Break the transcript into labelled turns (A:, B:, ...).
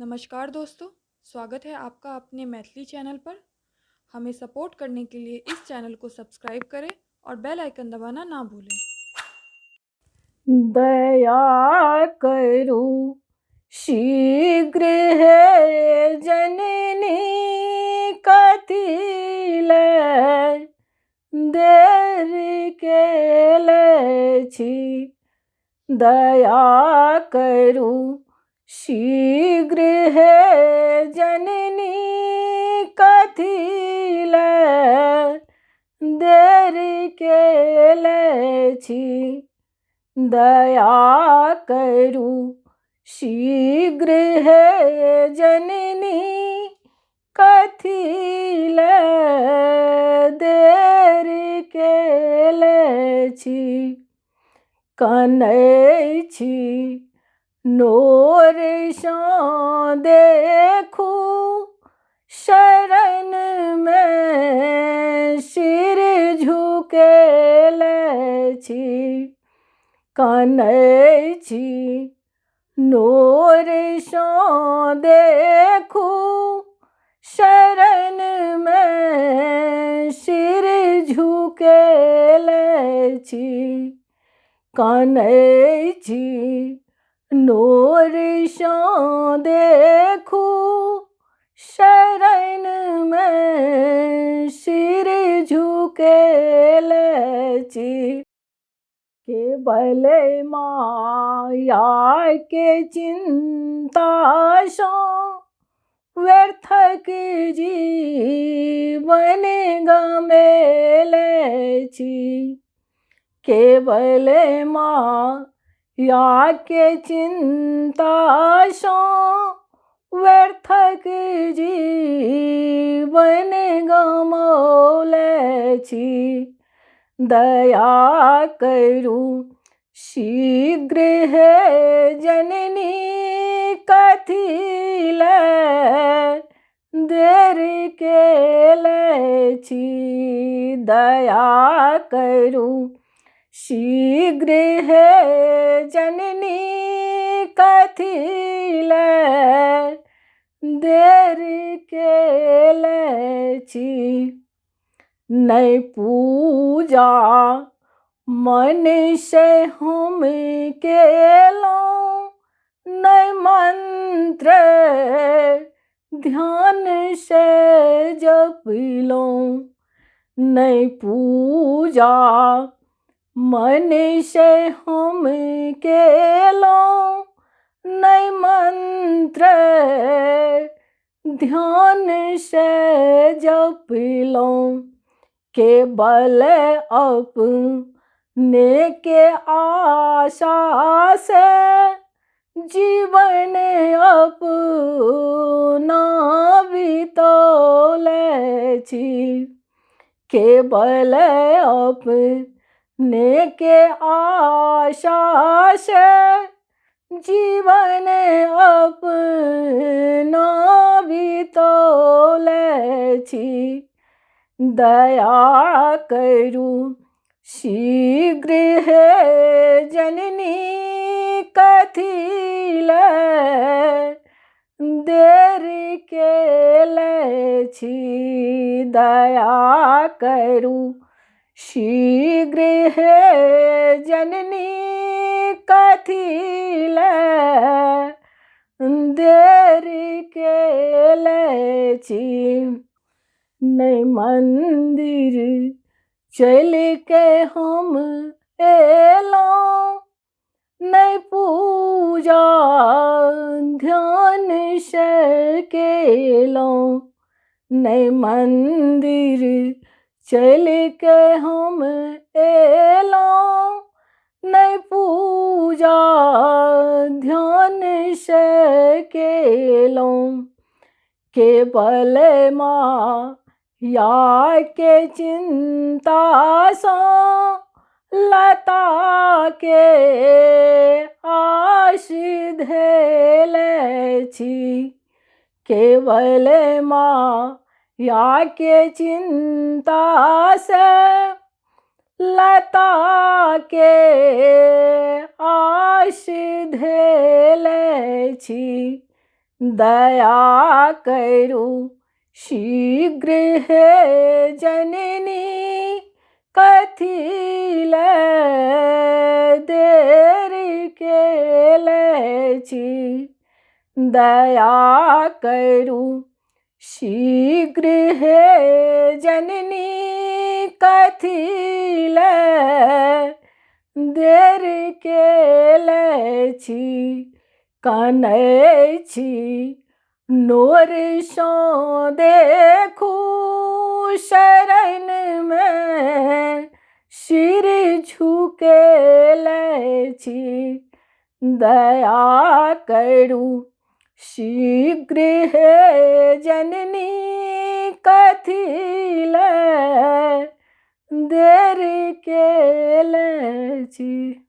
A: नमस्कार दोस्तों, स्वागत है आपका अपने मैथिली चैनल पर। हमें सपोर्ट करने के लिए इस चैनल को सब्सक्राइब करें और बेल आइकन दबाना ना भूलें।
B: दया करू शीघ्र हे जननी, कथी ले देर केले छी। दया करू शीघ्र हे जननी, कथी ले देर केले छी। दया करू शीघ्र हे जननी, कथी ले देर केले छी। कनै छी नोरसँ देखू, शरणमे सिर झुकेले छी। कनै छी नोरसँ देखू, शरणमे सिर झुकेले छी। कनै छी नोरसँ देखू, शरणमे सिर झुकेले छी। केवल मायाके चिन्तासँ व्यर्थक जीवन गमेले छी। केवल मायाके चिन्तासँ व्यर्थक जीवन गमौले छी। दया करू शीघ्र हे जननी, कथी ले देर केले छी। दया करू शीघ्र हे जननी, कथी ले देर केले छी। नहि पूजा मन से हम केलहुँ, नहि मंत्र ध्यान से जपलहुँ। नहि पूजा मन से हम केलहुँ, नहि मंत्र ध्यान से जपलहुँ। केवल अपने के आशा से जीवन अपना बितौले छी। केवल अपने के आशा से जीवन अपना बितौले छी। दया करू शीघ्र हे जननी, कथी ले देर केले छी। दया करू शीघ्र हे जननी, कथी ले देर केले छी। नहि मन्दिर चलि के हम एलहुँ, नहि पूजा ध्यान से केलहुँ। नहि मन्दिर चलि के हम एलहुँ, नहि पूजा ध्यान से केलहुँ। केवल मायाके चिन्तासँ लताके आश धेले छी। केवल मायाके चिन्तासँ लताके आश धेले छी। दया करू शीघ्र हे जननी, कथी लए देर केले छी। दया करू शीघ्र हे जननी, कथी लए देर केले छी। कनै छी नोरसँ देखू, शरणमे सिर झुकेले छी। दया करू शीघ्र हे जननी, कथी लए देर केले छी।